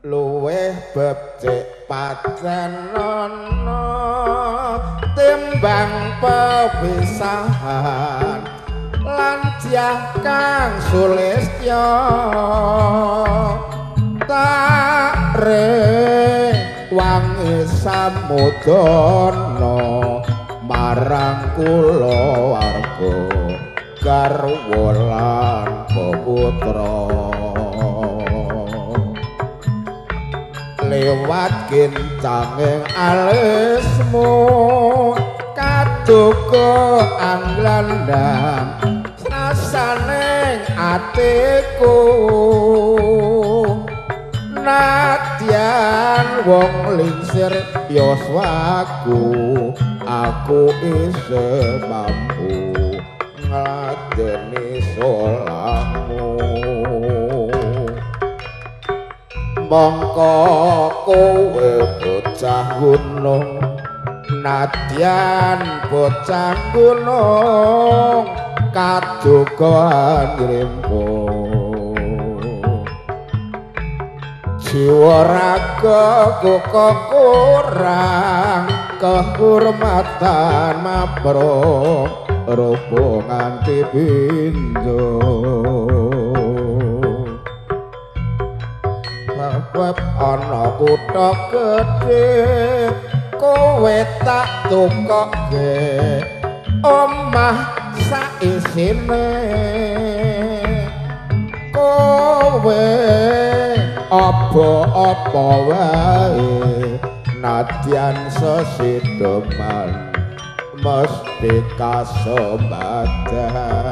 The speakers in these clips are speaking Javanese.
Luwih becik paten ana timbang pepisahan lan dyah kang sulistya tak rewangi samudana marang kulawarga garwa lan peputra lewat kincanging alismu kaduka anglandang rasaning atiku nadyan wong lingsir yoswaku aku isih mampu ngladeni salahmu mongko kowe bocah gunung nadyan bocah gunung kaduka ngrimpo jiwa raga kok kurang kehormatan mapro rupa nganti pindho sebab ana kutha gedhe kowe tak tukoke omah saisine kowe apa-apa wae nadyan sesideman mesti kasembadan.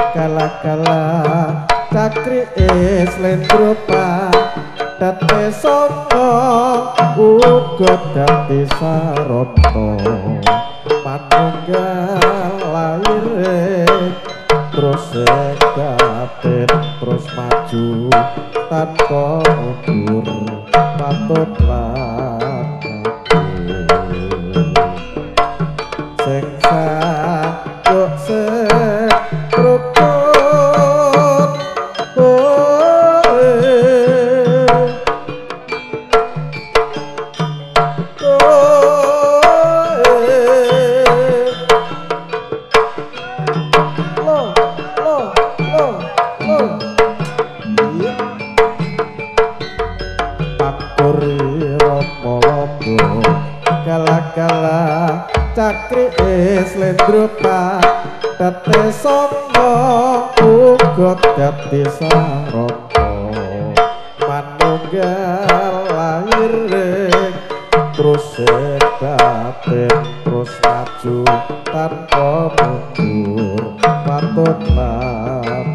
Kala-kala cakri slendro padate sanga uga dadi sarata manunggal laire terus batin terus maju tanpa mundur patut lan sing sakok rukun kowe kowe lo lo lo lo iya pakuri rama lobo kala-kala cakri slendro padate sanga uga dadi sarata manunggal laire terus batin terus maju tanpa mundur patut lan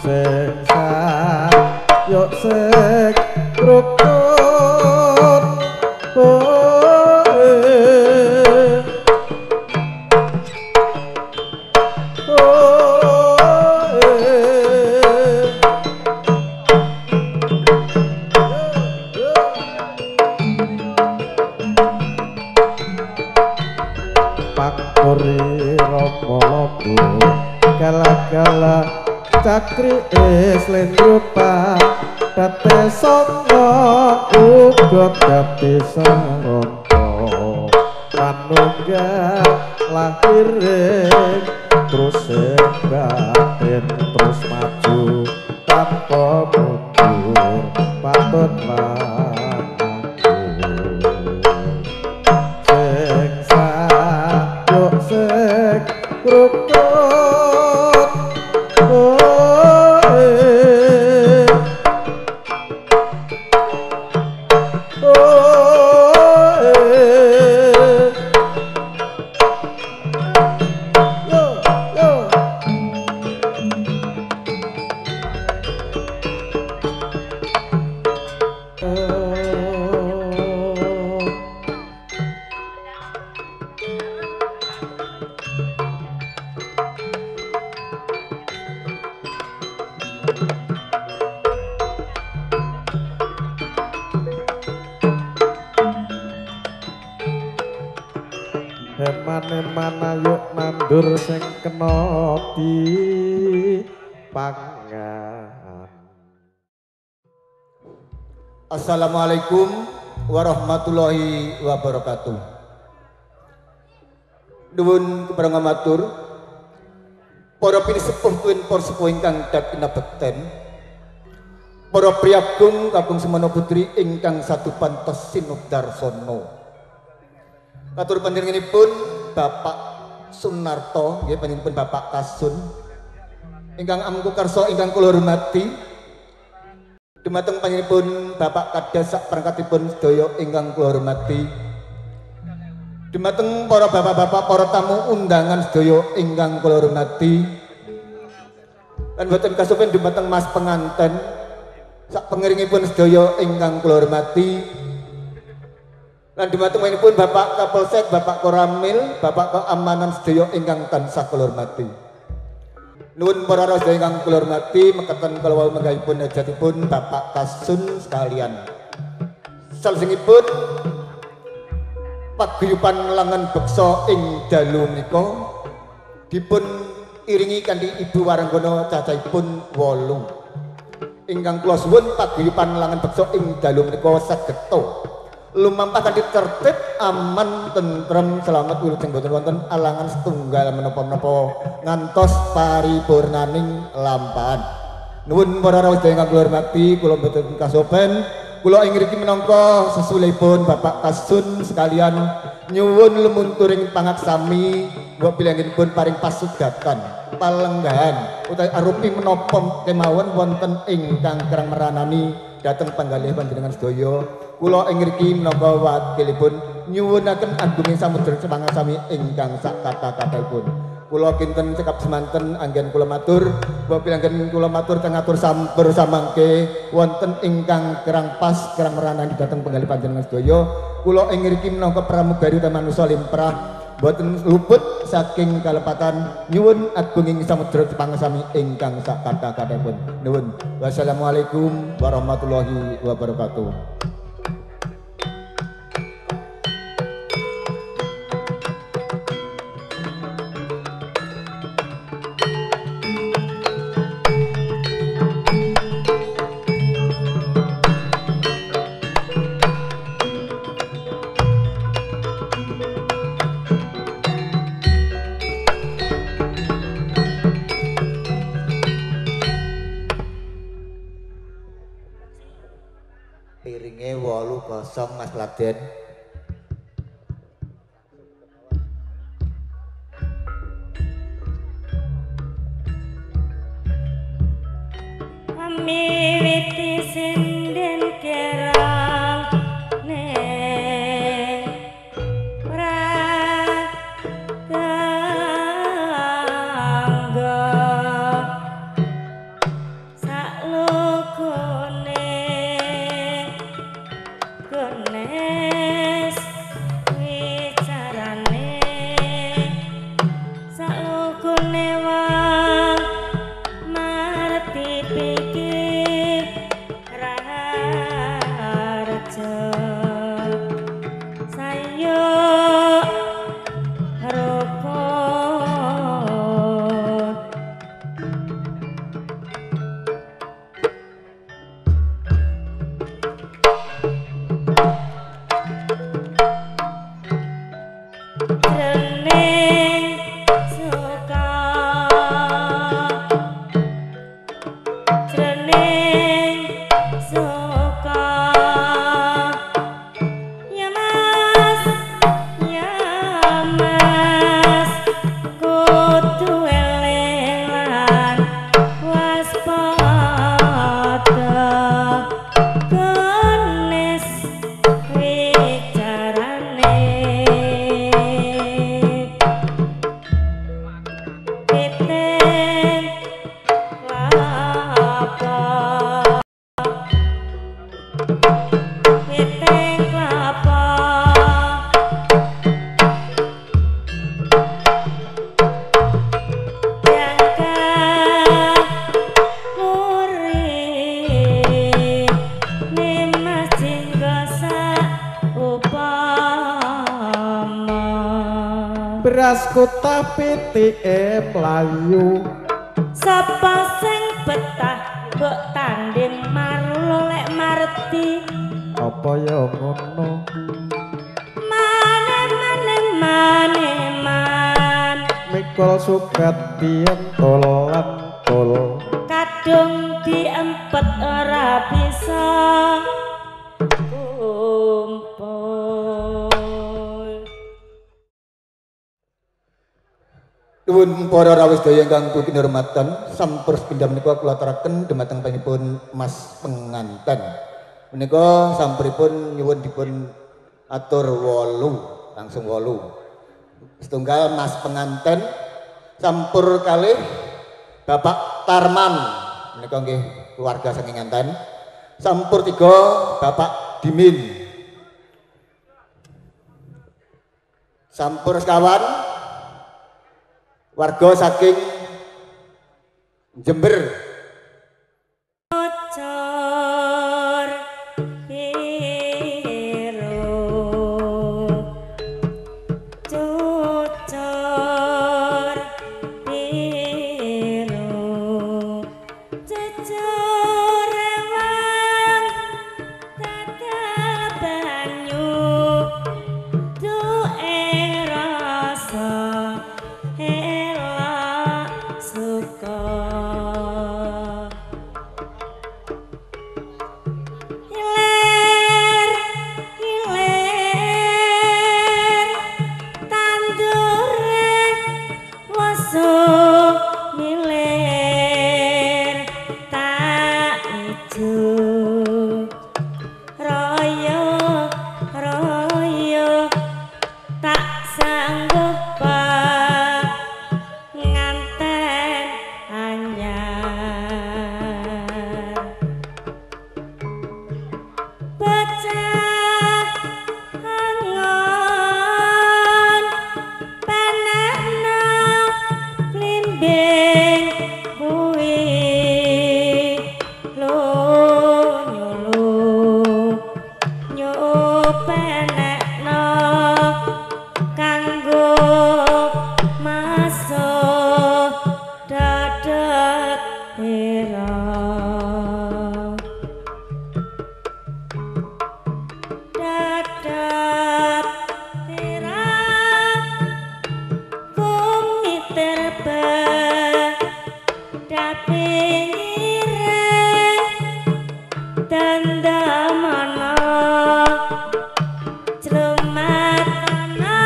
sing sayuk sing rukun kowe. dadi rama lobo kala-kala cakri slendro padate sanga uga dadi saronta manunggal lahire terus batin terus maju tanpa mundur patut lan sing sayuk sing rukun kowe yo yo Eman-eman ayo nandur sing kena dipangan. Assalamualaikum warahmatullahi wabarakatuh. Nuwun kepareng matur para pinisepuh tuwin para sepuh ingkang dat kinabekten, para priyagung kakung semana putri ingkang satu pantos sinubdarsono. Katur panjenenganipun Bapak Sunarto, nggih panjenenganipun Bapak Kasun, ingkang amku karsa ingkang kula hormati. Dumateng panjenenganipun Bapak Kades sak perangkatipun sedaya ingkang kula hormati. Dumateng para bapak-bapak, para tamu undangan sedaya ingkang kula hormati. Lan boten kasupen dumateng mas penganten sak pengiringipun sedaya ingkang kula hormati. Lan dumateng panjenenganipun Bapak Kapolsek, Bapak Koramil, Bapak Keamanan sedaya ingkang tansah kula hormati. Nuwun para sedaya ingkang kula hormati, mekaten kala wau menggahipun hajatipun Bapak Kasun sekalian. Salajengipun paguyuban Langen Beksa ing dalu menika dipun iringi kanthi Ibu Waranggana cacahipun 8. Ingkang kula suwun paguyuban Langen Beksa ing dalu menika sageta lumampah kanthi tertib, aman, tentrem, selamat wilujeng boten wonten alangan setunggal menapa-menapa ngantos paripurnaning lampahan. Nuwun para rawuh sedaya ingkang kula hormati, kula boten kasopen, kula ing ngriki minangka sesulihipun Bapak Kasun sekalian nyuwun lumunturing pangaksami mbok bilangipun paring pasugatan, palenggahan utawi arupi menapa kemawon wonten ingkang kerang meranani dhateng panggalih panjenengan sedaya. Kula ing ngriki minangka wakilipun nyuwunaken agunging samudra pangaksami ingkang sak kathah-kathahipun. Kula kinten cekap semanten anggen kula matur, mbok bilanggen kula matur teng atur sampur samangke wonten ingkang kerang pas kerang meranani dhateng panggalih panjenengan sedaya. Kula ing ngriki minangka pramugari utawi manusa limrah boten luput saking kalepatan nyuwun agunging samudra pangaksami ingkang sak kathah-kathahipun. Nuwun. Wassalamualaikum warahmatullahi wabarakatuh. Piringe 8-0 Mas Laden. Miwiti sinden kerang neng pratangga saklukune kenes wicarane saklukune wong marti pikir raharja sayuk rukun. Klitike mlayu. Sapa sing betah mbok tanding marlo lek marti. Apa ya ngono? Mane mane mane man. Mikul suket dientol entol. Kadung diempet ora bisa kumpul. Nuwun para rawuh sedaya ingkang kinurmatan, sampur sepindhah menika kula aturaken dumateng panjenenganipun Mas penganten. Menika sampuripun nyuwun dipun atur 8, langsung 8. Setunggal Mas penganten sampur kalih Bapak Tarman menika nggih keluarga saking nganten. Sampur 3 Bapak Dimin. Sampur sekawan warga saking Jember. Bocor biru cucur biru cucur rewang dadal banyu duwe rasa elok suka. Hilir hilir tandure waso milir tak ijo royo royo tak sanggup nganten anyar. Bocah angon penekno blimbing kuwi lunyu nyopenekno kanggo masuk dadet pira. Dadat pira kumiter bedapingire dandamana jlumatana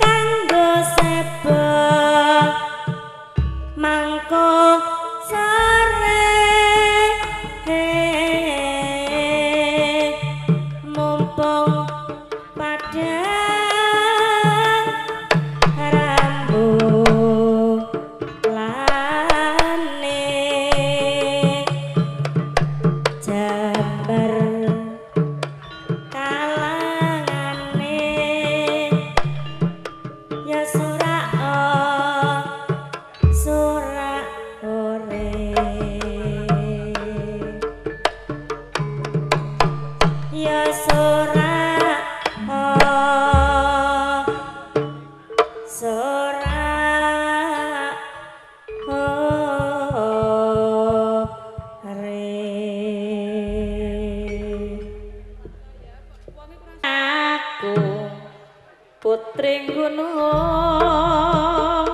kanggo seba mangko sore mumpung padang rambulane jember kalangane ya surak surak ore ya surak surak ore. Aku putri gunung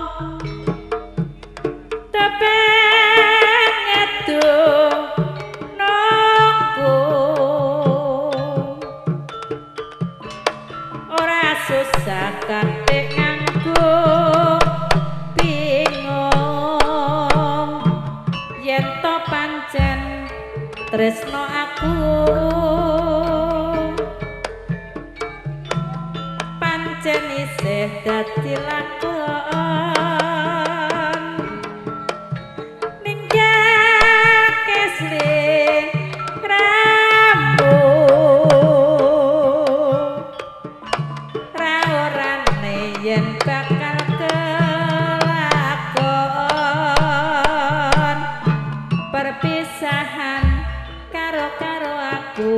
tebeng ngedung nunggu ora susah kate nganggo bingung yen to pancen tresno aku pancen isih dadi lakon ninggake sliramu ra orane yen bakal kelakon perpisahan karo karo aku.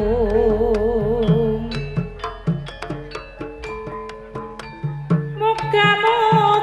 Muga-muga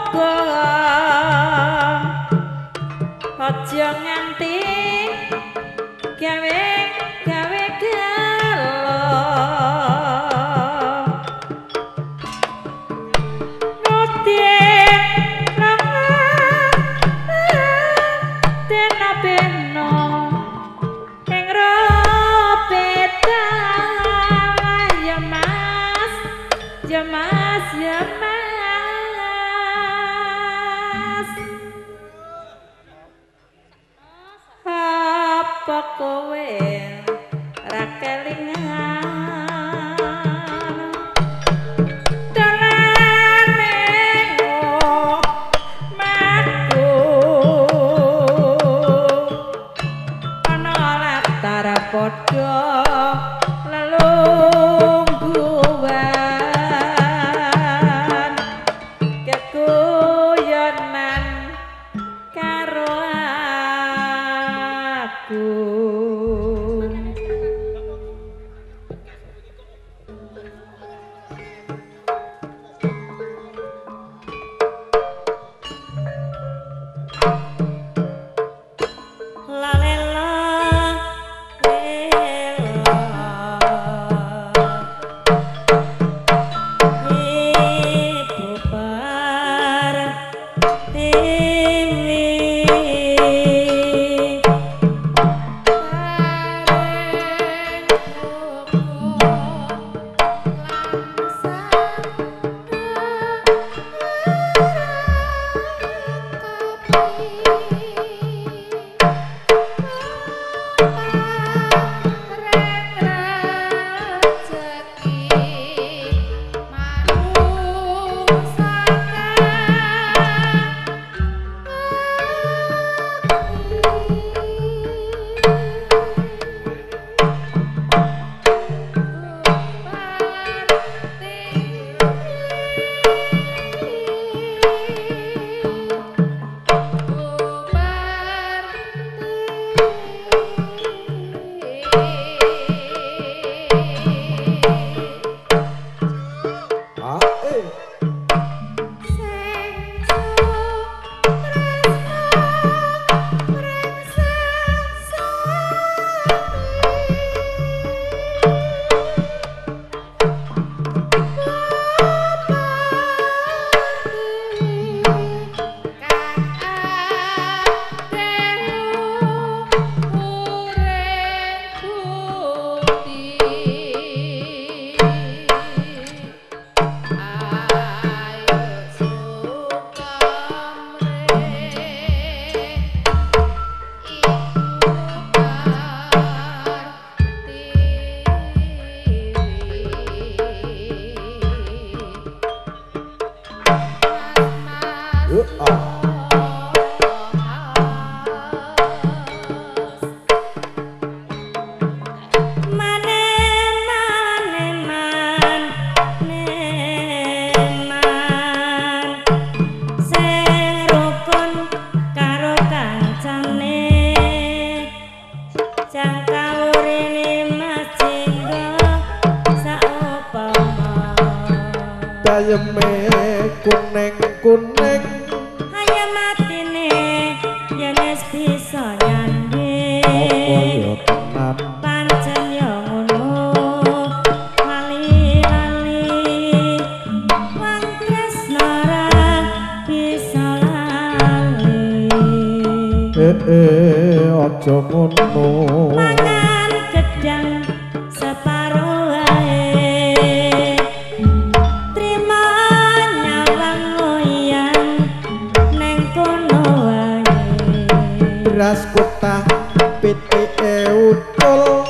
Ayeme kuning-kuning ayem atine yen wis bisa nyanding apa ya tenan pancen ya ngono lali-lali wong tresna ra bisa lali aja ngono mangan gedang separo wae beras kota pitike ucul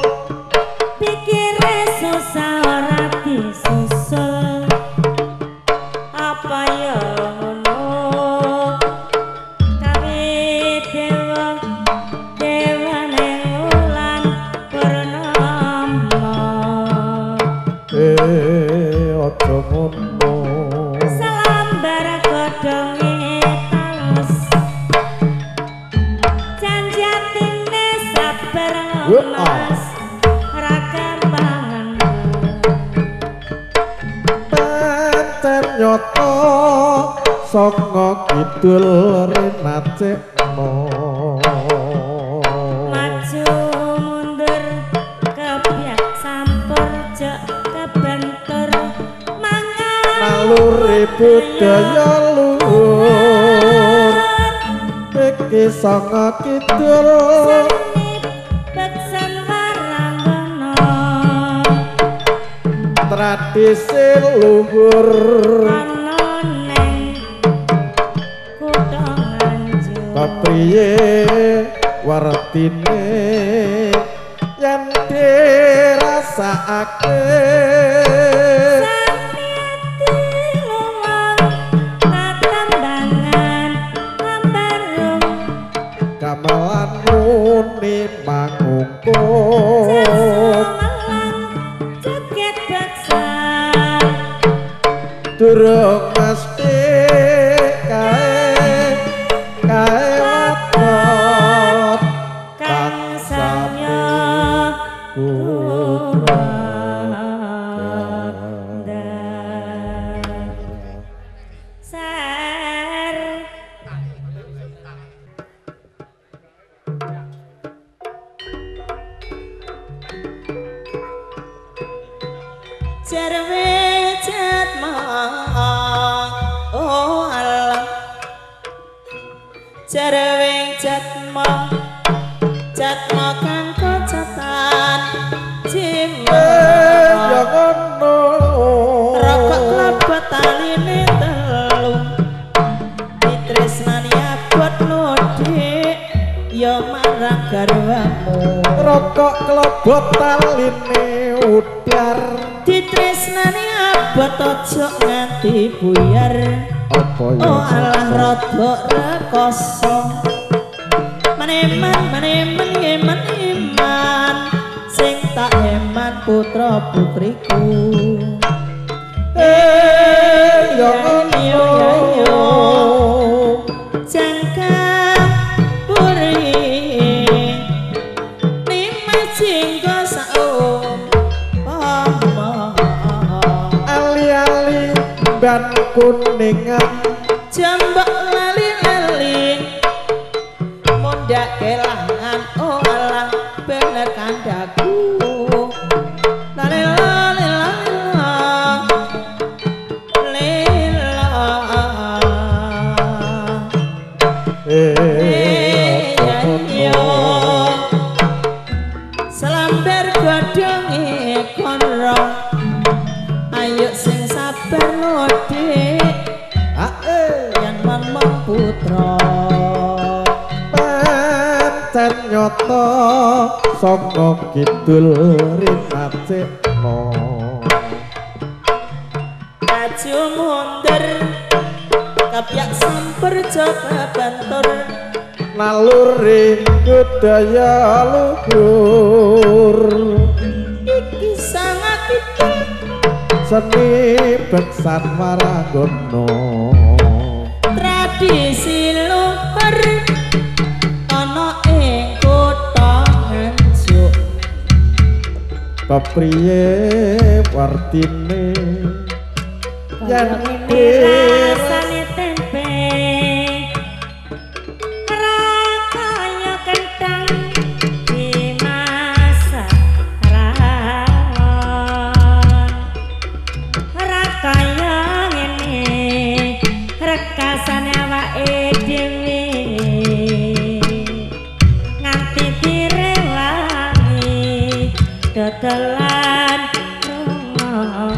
pikire susah ora disusul apa ya ngono kawe dewa dewane wulan purnama aja ngono selambar godhonge mas ra gampangan pancen nyata sanga kidul rinacekno maju mundur kebyak sampur jek kebentur mangan naluri budaya luhur iki sanga kidul tradisi luhur ana ning kutha Nganjuk kepriye wartine yen dirasakake samiati luwung tatambangan ambarung gamelan muni mangungkup durung mesti kae kae watot kang samya kumandhang ser Jarwe jatma oh alam jarwe jatma jatma kang kocatan jiwa ya ngono rokok klebet taline telu ditresnani abot lho dik ya marang garwamu rokok klebet taline udar ditresnani abot aja nganti buyar apa ya oh alah rada rekoso maneman maneman eman iman sing tak eman putra putriku ya ngono jangka puri nimas jinggo saum ali-ali ban kuningan jambak lali-lali mundak kelangan oh alah bener kandaku lalila lila lila selamber godhonge konrong ayo sing sabar lho dik yen mamang putra pancen nyata sanga kidul rinacekno maju mundur Kapyak sampur jaka bantur naluri budaya luhur. Iki sangat iki seni beksan waranggono tradisi luhur ana ing kutha Nganjuk. Kepriye wartine yen rasane tempe ora kaya kentang dimasak rawon, ora kaya ngene rekasane awake dhewe nganti direwangi dodolan lunga.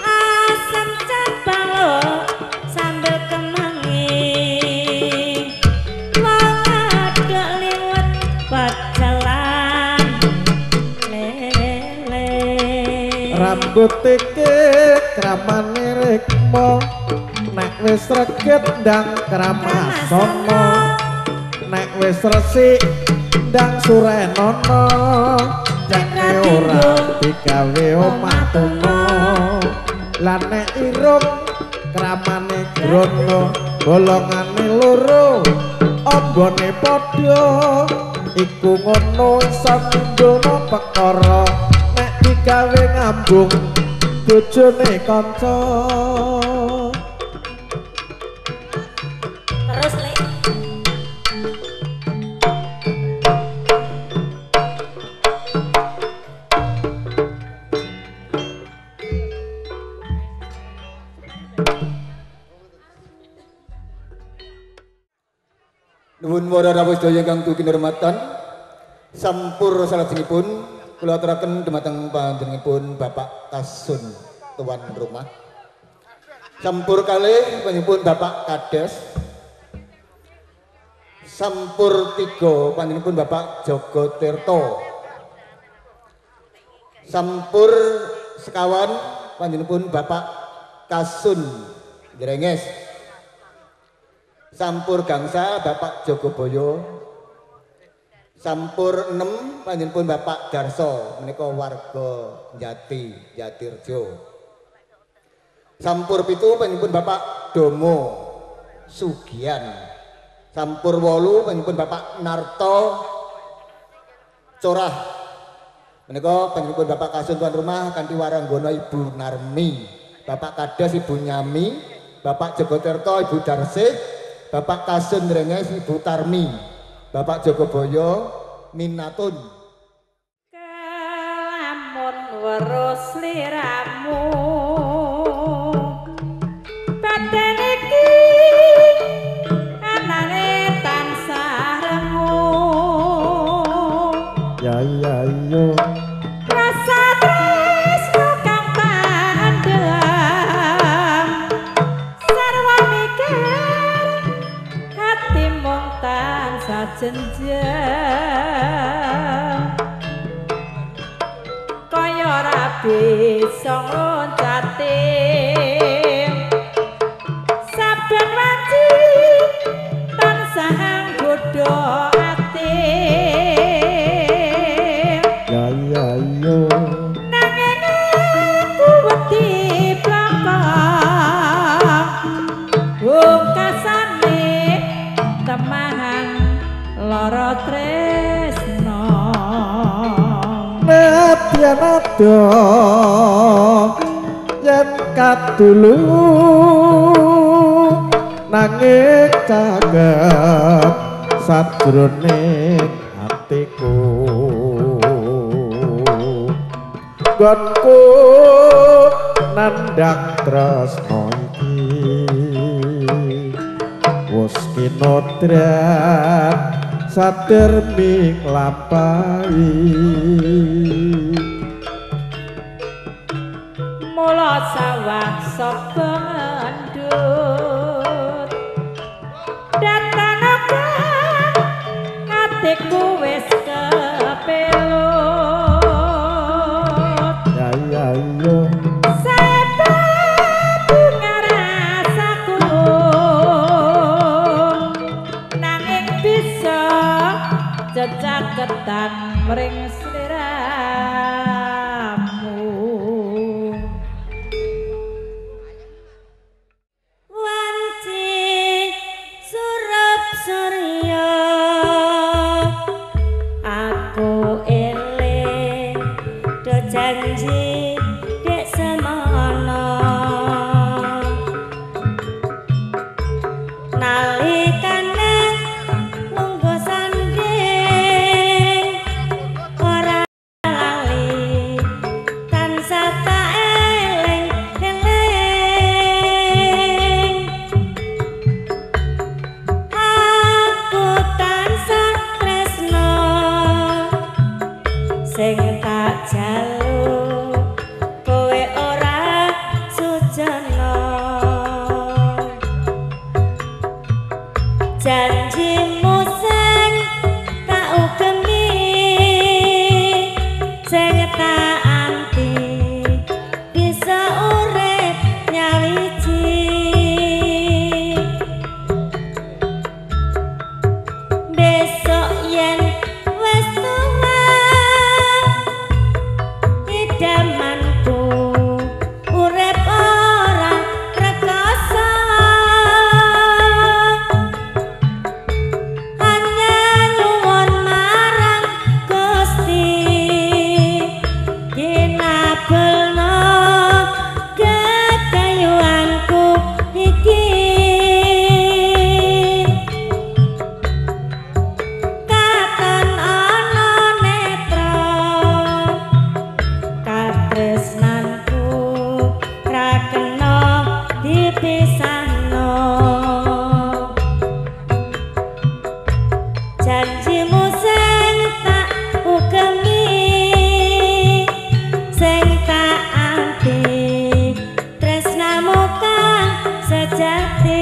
Asam cabang sambel kemangi wong aduk liwat pacalan lele rambut iki kramane rikma nek wis reget ndang kramasana nek wis resik ndang surenono jane ora digawe omah tuna lan nek irung kramane grono bolongane loro ambane padha iku ngono iso ngundono perkara nek digawe ngambung bojone kanca. Terus lek Nuwun para rawuh sedaya ingkang kinurmatan, sampur salajengipun kula aturaken dumateng panjenenganipun Bapak Kasun tuan rumah. Sampur kalih panjenenganipun Bapak Kades. Sampur tiga panjenenganipun Bapak Jogo Tirto. Sampur sekawan panjenenganipun Bapak Kasun Jrenges. Sampur gangsa Bapak Jogoboyo. Sampur 6 panjenenganipun Bapak Darso menika warga Jati Jatirjo. Sampur 7 panjenenganipun Bapak Domo Sugian. Sampur 8 panjenenganipun Bapak Narto Corah menika panjenenganipun Bapak Kasun tuan rumah kanthi waranggono Ibu Narmi, Bapak Kades Ibu Nyami, Bapak Jogo Tirto Ibu Darsih, Bapak Kasun Renges Ibu Tarmi, Bapak Jogoboyo Minatun. Kelamun weruh sliramu badan iki anane tansah rengut. Ya ya yo rasa tresno kang tandang sarwa mikir hati mung tansah jenjang kaya ora bisa ngloncati saben wanci tansah nggodha ati. Ya ya yo nanging aku wedi blangkon bungkasane temahan lara tresno. Nadyan ado yen kadulu nanging cakep sajroning atiku nggonku nandhang tresno iki wis kinodran sadermi nglampahi. Mula sawah sapa ngendut datanoka atiku wis kepelut. Ya ya yo sae Ketan-ketan mring sliramu. Wanci surup surya aku eling do janji dek semono nalikane lungguh sanding ora lali tansah tak eling eling aku tansah tresno sing tak jaluk kowe ora sujana janjimu sing tak ugemi sing tak anti bisa urip nyawiji besok yen wis tuwa idamanku urip ora rekoso hanya nyuwun marang Gusti kinabelno kekayuanku iki katon ana netra katresnanku ra kena dipisahno janjimu sing tak ugemi sing tak anti tresnamu kang sejati.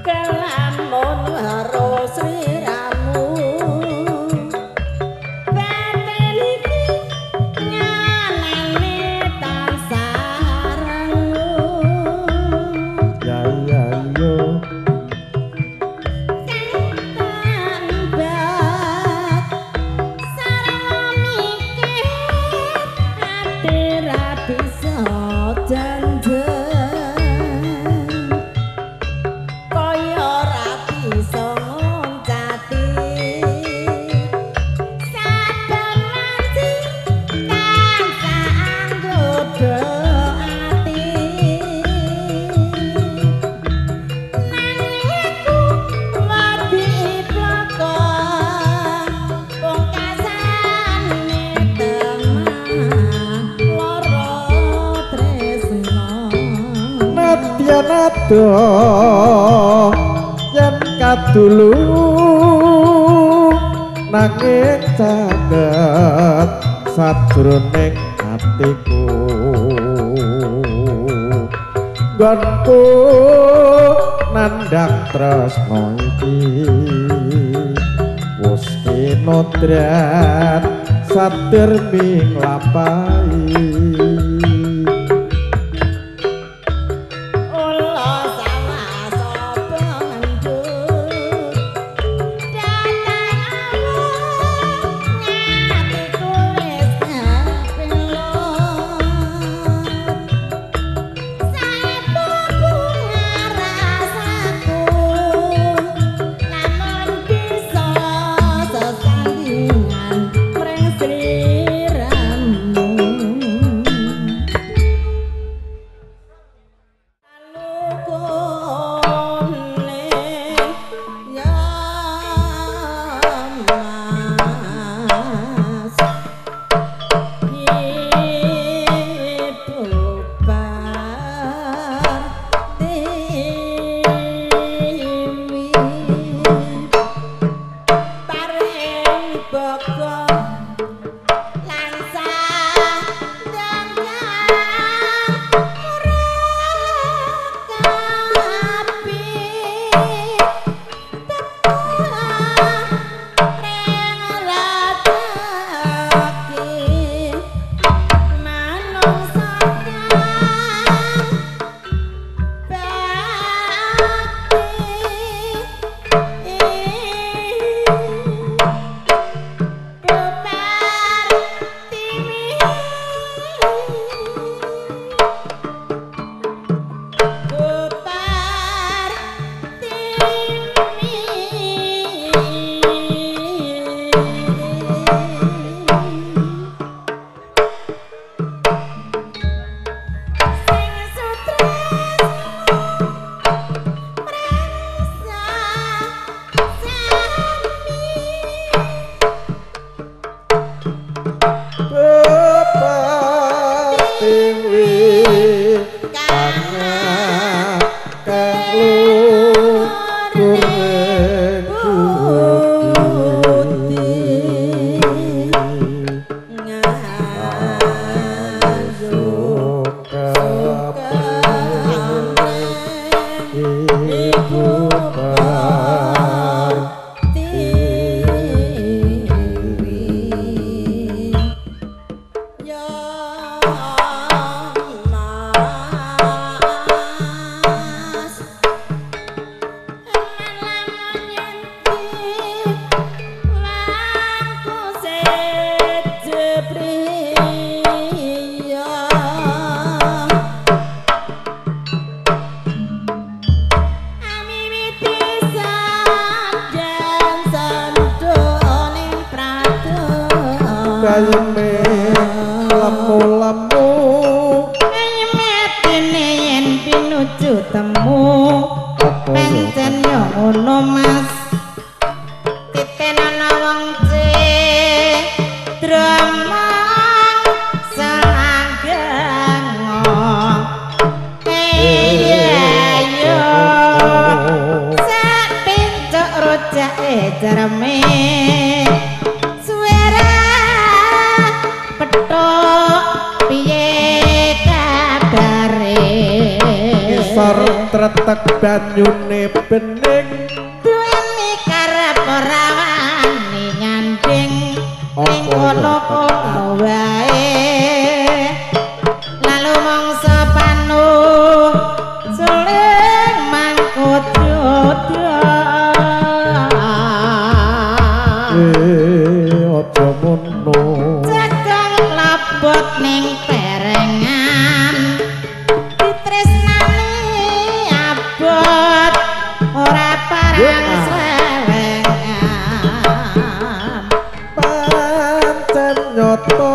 Kelamun haro sliramu batin iki nyanane tansah rengut Ya ya yo kang bat sareng mikir ati ra bisa janjen kaya ora bisa ngoncati saben wanci tansah anggoda ati nanging aku wedi plaka pungkasane temah lara tresna. Nadya nada yen kadulu nanging caket sajroning atiku nggonku nandhang tresna iki wis kinodrat sadermi nglampahi. Ula sawah sapa ngendut datang awak ngatiku wis kepelot saepo bunga rasaku lamun bisa sesandingan mring sliramu. Lemu-lemu metine yen pinuju temu pancen yo ngono Mas titen ana wong cidra selanggang ayo sak pincuk rojake jereme suara petok piye kabare ngisor tretek banyune bening duweni karep ora wani nyanding ning kono-kono wae lalu mangsa panu suling mangkut yoda aja ngono cekong lebot ning perengan ditresnani abot ora parang slewengan pancen nyata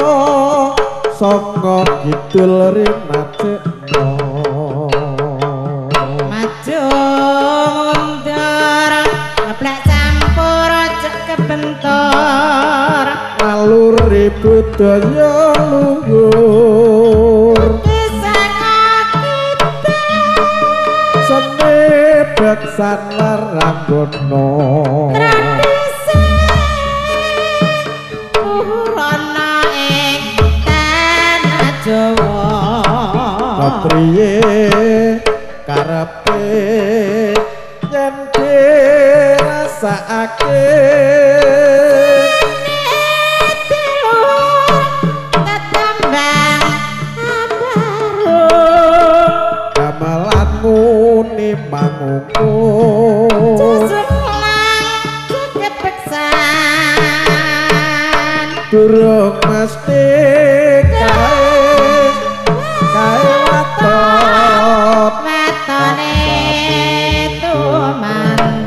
sanga kidul rinacekno maju mundur ngeplek campur cek kebentor naluri budaya luhur kisah kita seni beksan waranggono tradisi luhur ana ing tanah Jawa kepriye karepe yen dirasakake tetembang baru gamelanmu nimangungkul susulan kebeksan durung mesti kae kae waton watone tumandang.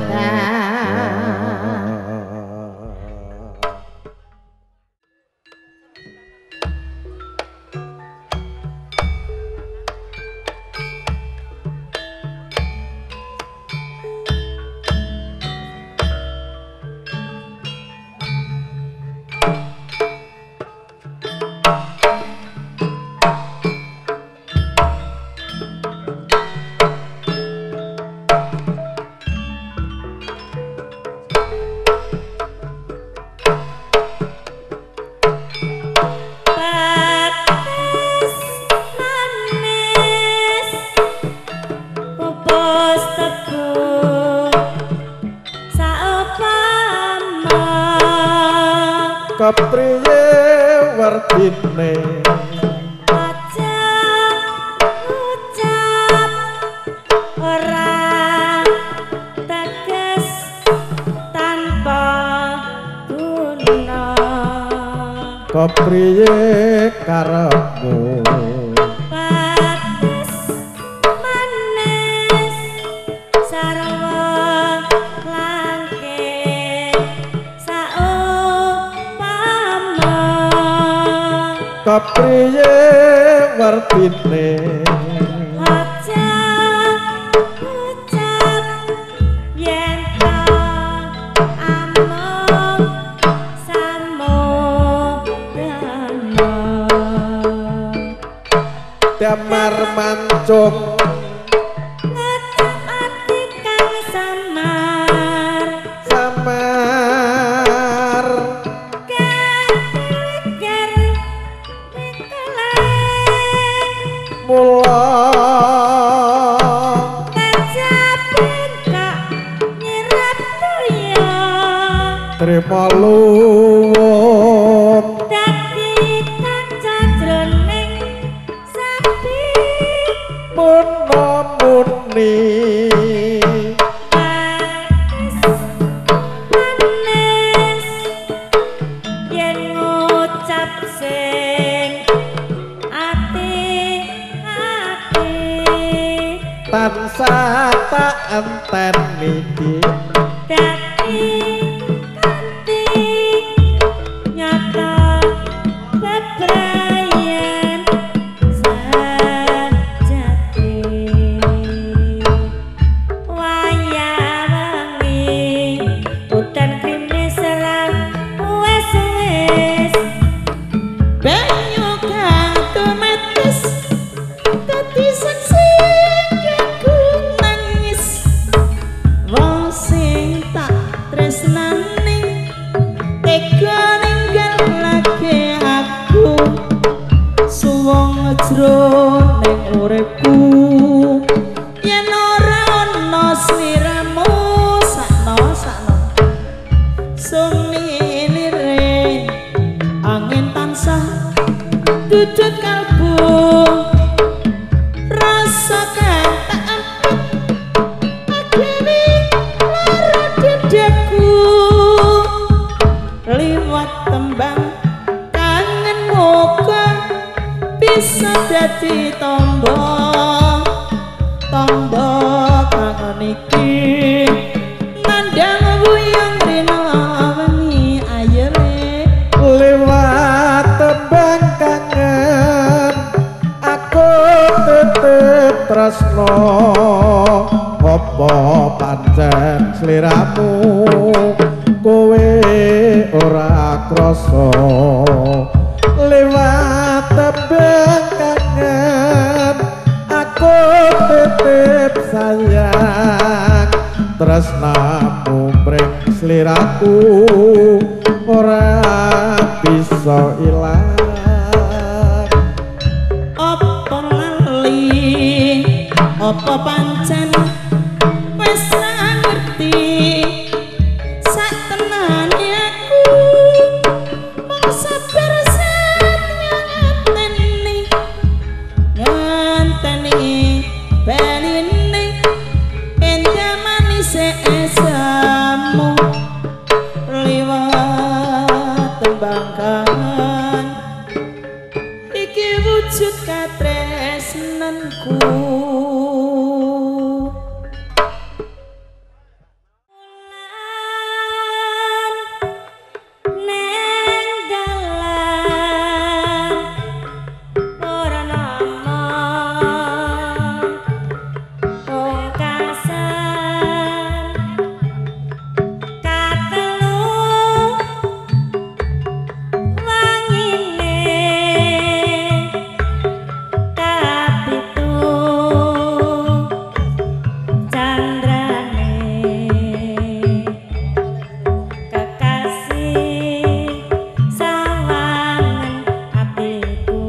Pates manis pupus tebu saupama kepriye werdine aja ucap ora teges tanpa guna kepriye karepmu pates manis sarwa langke saupama kepriye werdine aja ucap yen ta amung samudana damar mancung ngecap ati kang samar samar keker mikeleng mula kejabin kak nyirap toya trima luwung dadi kaca jroning sapi muna-muni pates manis yen ngucap sing ati-ati tansah tak enteni iki dadi kanthi nyata bebrayan. jroning uripku yen ora ana sliramu sakno sakno sumilire angin tansah dudut kalbu rasa kang tak empet agene lara dadaku liwat tembang kangen muga bisa dadi tombo tombo kangen iki nandang wuyung rina wengi ayo lewat tembang kangen aku tetep tresno apa pancen sliramu kowe ora krasa lewat tembang kangen aku tetep sayang tresnamu mring sliraku ora bisa ilang. Apa lali apa pancen wis ra ngerti sak tenane aku mung sabar satya ngenteni ngenteni baline endah manise esamu liwat tembang kangen iki wujud katresnanku. Neng dalan ora nama pungkasan katelu wangine kapitu candrane kekasih sawangan atiku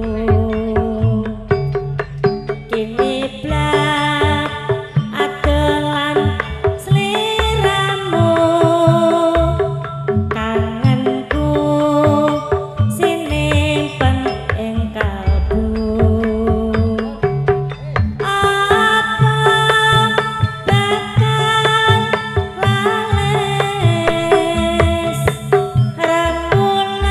kini blat adelan sliramu kangenku sinimpen ing kalbu apa bakal lales rembulan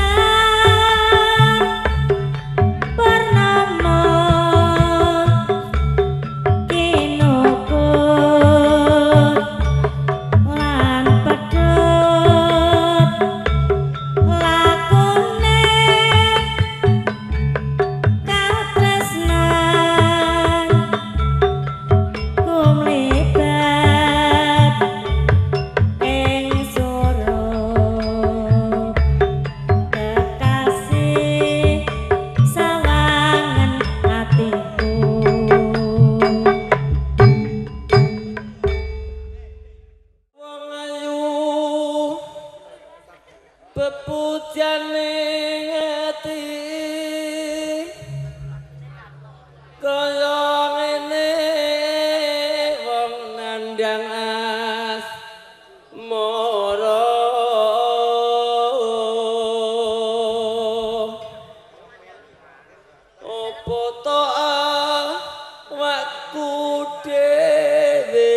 purnama kinukut lan pedhot lakune katresnan kumlibat ing surup kekasih sawangan atiku. Wong ayu bebujane ati kaya ngene wong nandang asmara opo to awakku dhewe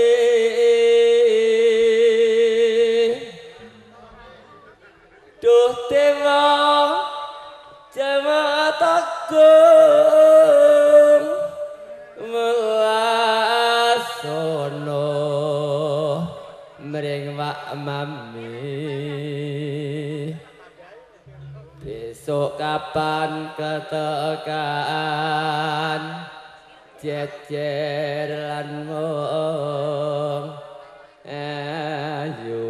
duh dewa Jawa Tegung melasono mring wak mami besok kapan ketekan jejer lan wong ayu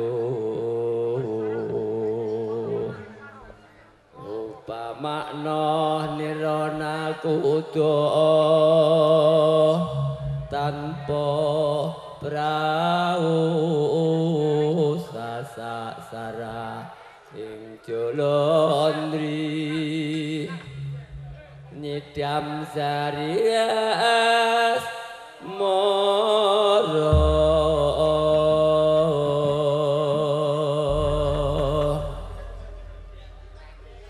upamakna nirana kuda tanpa prau sasasara sing jolondri nyidam sarias moro.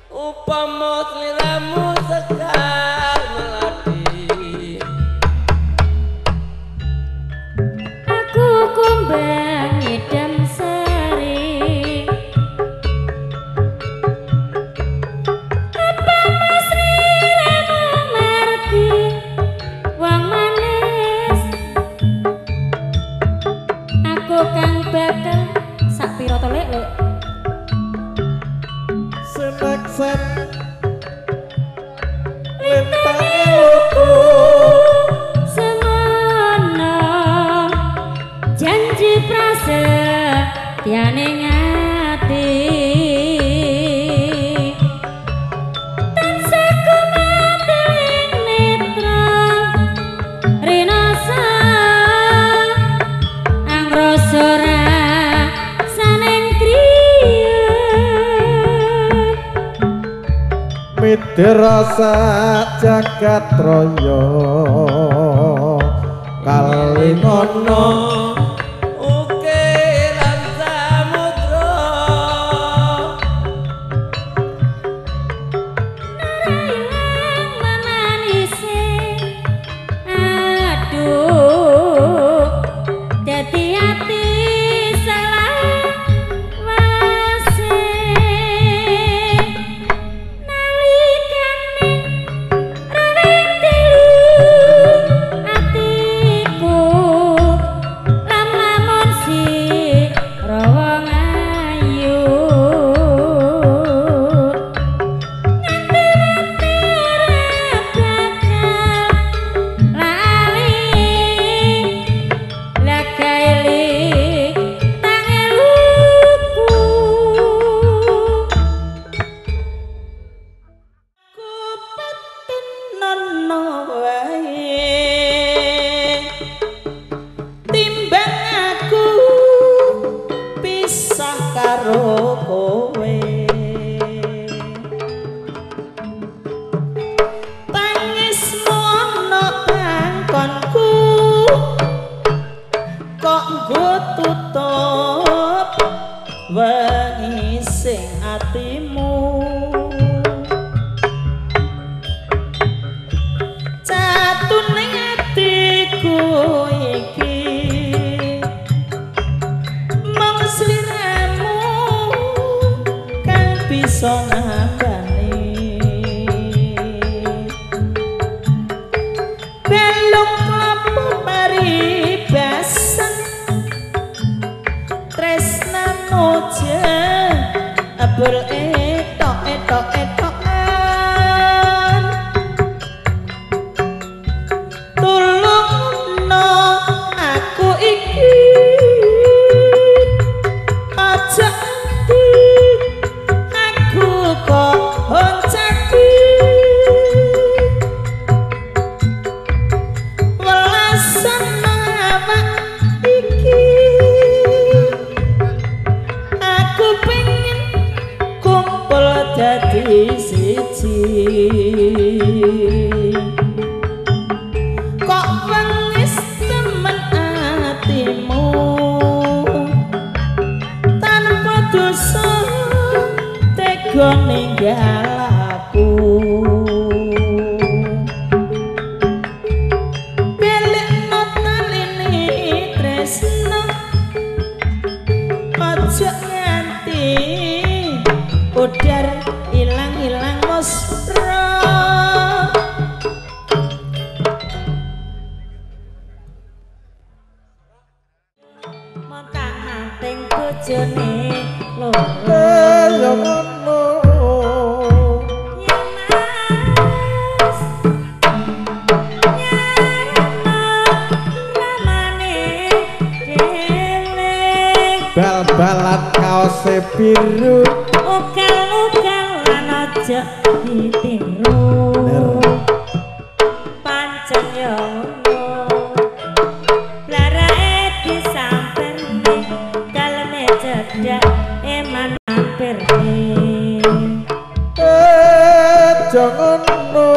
Upama sliramu sekar melati, aku kumbang nyidam sari. Apa mas sliramu marti wong manis, aku kang bakal sak pira to lek lek seneksen lintange luku semono janji prasetyane ati tansah kumateling netra rinasa angrasa rasaning griya midrasa jagat raya kalingono ukiran samudra. Ora ilang memanise, aduh dadi ati selawase nalikane rawing tilu atiku lam-lamun si rawang ayu nganti mati ora bakal lali lakaili tangeluku. Kupeten nono wae timbang aku pisah karo kowe. Tangismu ana pangkonku kok nggo tutup wengi sing atimu. Catuning atiku iki mung sliramu kang bisa ngabani. Belung klapa paribasan tresnamu jebul etok etok etokan. Tulungno aku iki aja nganti aku kok honcaki. Welasan awak iki aku pengen kumpul dadi siji. Kok wengis temen atimu tanpa dosa tega ninggal aku. Belekno taline tresno aja nganti udar ilang-ilang mesra. Montang manting bojone loro. Ya ngono Ya mas nyarana ramane dhewe bal-balan kaose biru ugal-ugalan aja ditiru. Pancen yo ngono blarake disamperne daleme cedhak eman mampir. Aja ngono.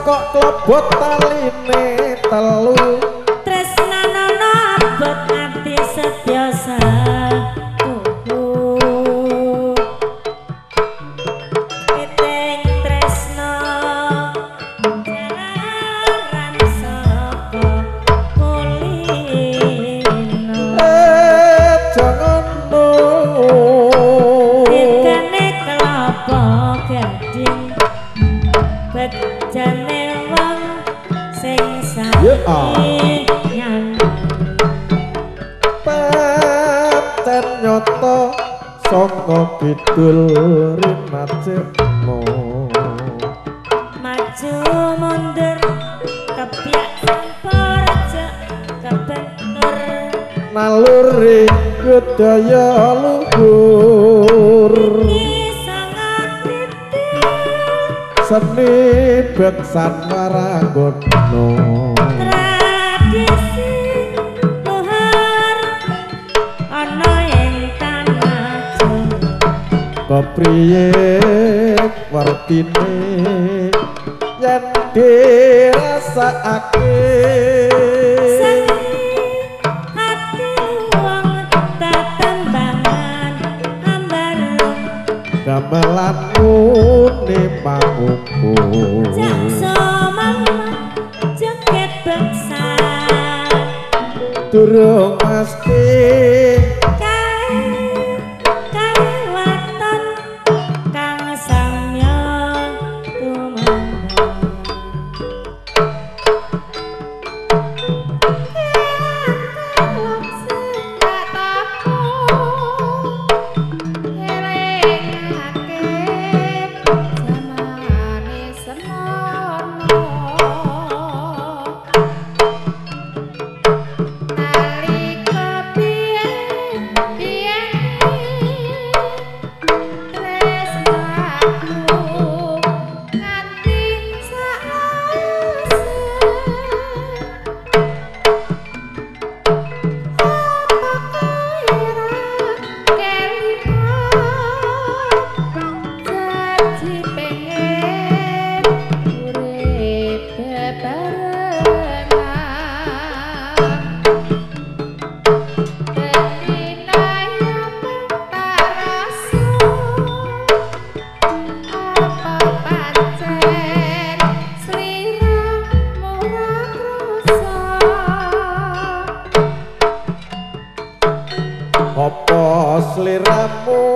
kok klebot taline telu. Tresnanono abot ati setya satuhu. Piting tresno jalaran saka kulino. Jangan no. Tekane kelapa gading bejane wong sing saiki nyanyi. Pancen nyata sanga kidul rinacemo. Maju mundur kepyak sampurja kebentur. Naluri budaya luhur. Iki sangat kritik Seni beksan waranggono. Tradisi luhur ana ing tanah Jawa. Kepriye wertine yen dirasakake. Seni ati wong tetembangan ambarung. Gamelanmu ne pamungku. Jaksa mama joget beksan. Durung mesti Kae kae waton kang samya tumandang. Apa sliramu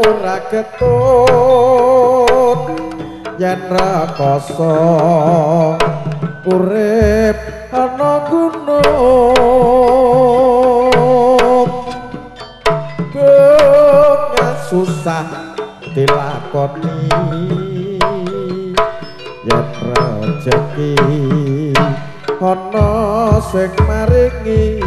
ora ketut yen rekoso urip ana gunung. Bunga susah dilakoni yen rejeki ana sing maringi.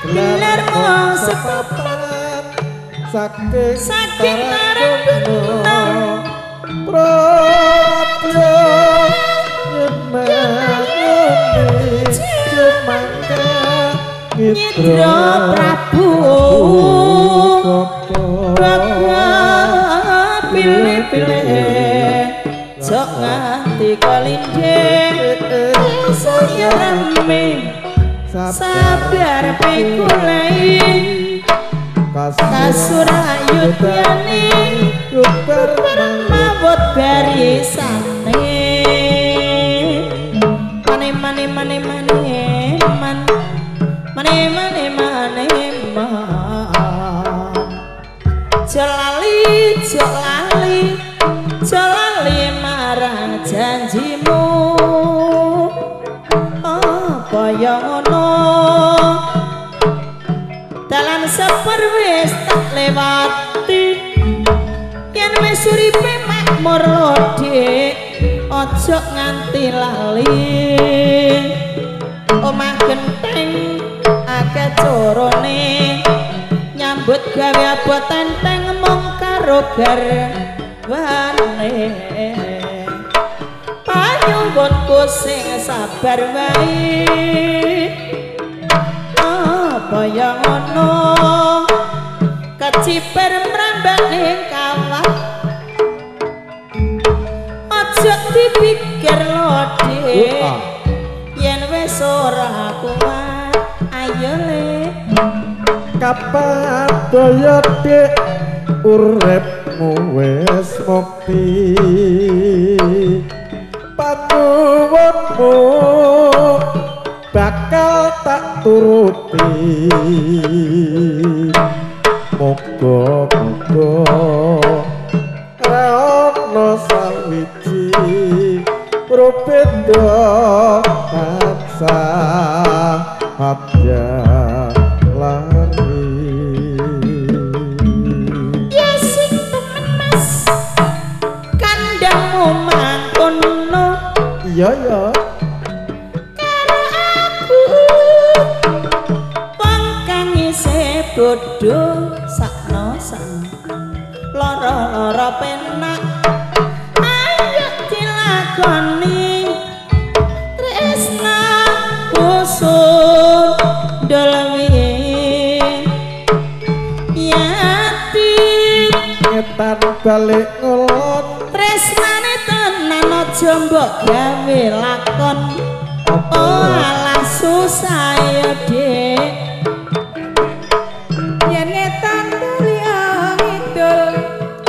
Gelar sepapan saking taranggono Pratya nyenengane jemangka Nyidra Prabu Bapak pilih-pilih jok nganti kolindhe saya rame sabar pikulai. Kasurayudane mawut barisane. Mane mane mane mane man mane mane mane man. Jolali jolali jolali marang janjimu. Apa ya ngono dalan seper wis tak lewati. Yen wis uripe makmur lho Dik, aja nganti lali. Omah genteng akeh corone, nyambut gawe abot enteng mung karo garwane. Panyuwunku sing sabar wae. Apa ya ngono keciper mrambak ning kawah. Aja dipikir lho Dik, yen wis ora kuat ayo le. Kapan daya Dik uripmu wis mukti. Panuwunmu bakal tak turuti. Muga-muga ra ono sawiji rupeda tansah lari. Ya sing temen Mas, kandangmu mangkono. Iya ya. Karo aku wong kang isih bodho sakno sakno lara-lara penak. Ayo dilakoni tresna kusut dolwi yati ngetan balik ngulon. Tresnane tenan aja mbok gawe lakon. Oh alah susah ya Dik. Yen ngetan bali ngidul,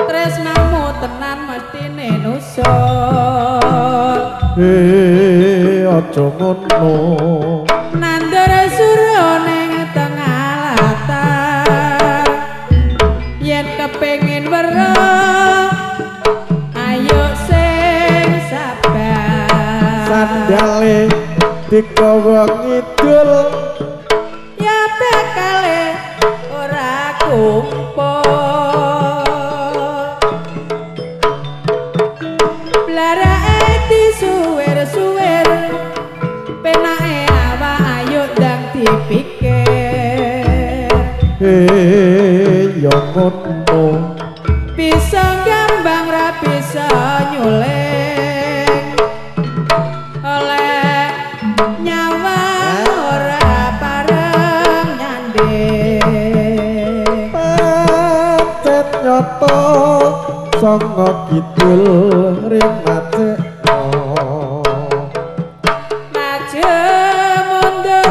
tresnamu tenan mestine nusul. Aja ngono. Nandur sura ning tengah latar. Yen kepengin weruh ayo sing sabar. Sandale digawa ngidul ya bakale ora kumpul. Blarake disuwer-suwer penake awak ayo ndang dipikir. Ya ngono. Bisa gambang ra bisa nyuling. Oleh nyawa ora pareng nyanding. Pancet nyoto sanga kidul rimacekno. Maju mundur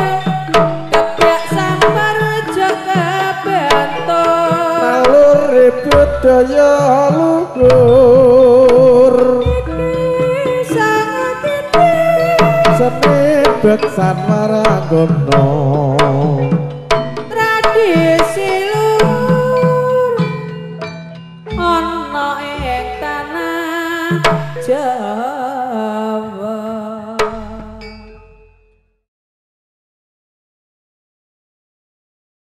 kebak sambar aja kebentur. Naluri budaya luhur. Iki sangat gede seni beksan waranggono.